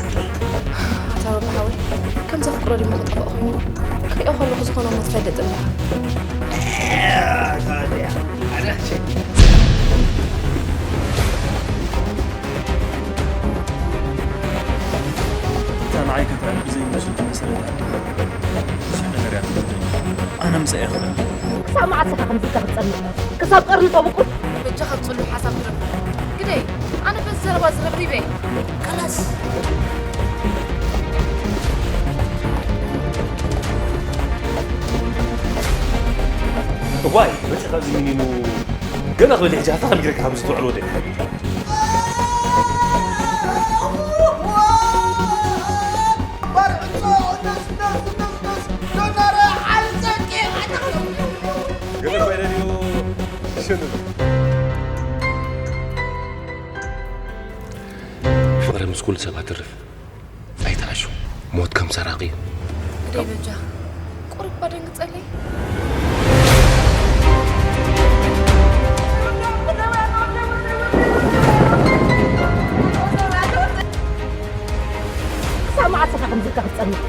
ኣታ በብሓወይ፣ ከም ዘፍቅሮ ድማ ክጠፍኦ ኮይኑ ክሪኦ ከለኹ ዝኾነ ሞት ፈልጥ እንዳ። እታ ንዓይ ከተዕርፍ ዘይመስል መሰረት ኣለካ። ብዙሕ ነገር እያ ትብለኒ። ኣነ ምሳኣ እየ ክብል። ክሳብ መዓስ ኢኻ ከምዚ ኢልካ ክትጸንሕ? ክሳብ ቀርኒ ጠብቁ። በጃኻ ብጽሉይ ሓሳብ ትረፍ። ግደይ፣ ኣነ በዚ ዘረባ ዝረብሪበ። ከላስ። እዋይ መፂ ካብዚ ሚኒኑ ገና ክበሊ ሕጂ ሃታ ከልግረካ ከምዚ ትውዕል ወደ ገለ ኮይነ ድዩ ሽኑ ፍቕሪ ምስ ኩሉ ሰብ ኣትርፍ ኣይትሓሹ። ሞት ከም ሰራቂ እዩ። ግደይ በጃ ቁሩብ እኳ ደንግጸለይ። ክሳብ መዓስ ኢኻ ከምዚ ኢልካ ክትጸንሕ?